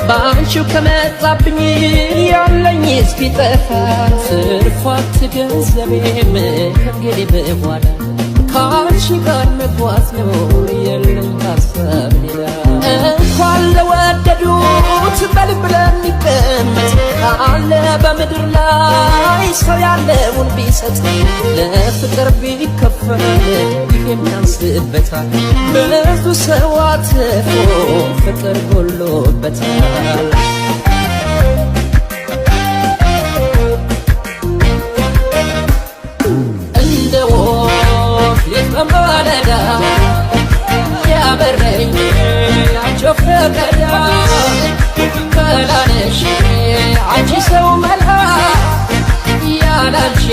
በአንቺው ከመጣብኝ ያለኝ እስኪጠፋ ትርፋት ገንዘቤም ከእንግዲህ በኋላ ከአንቺ ጋር መጓዝ ነው የለኝ ሀሳብ ሌላ። እንኳን ለወደዱት በልብ ለሚቀመጥ አለ በምድር ላይ ሰው ያለውን ቢሰጥ ለፍቅር ቢከፈል ይሄም ያንስበታል። ብዙ ሰው አትርፎ ፍቅር ጎሎበታል። እንደ ወፍ ሌት በማለዳ ያበረኝ ያንቺ ፈቀዳ መላነሽ አንቺ ሰው መላ ያላንቺ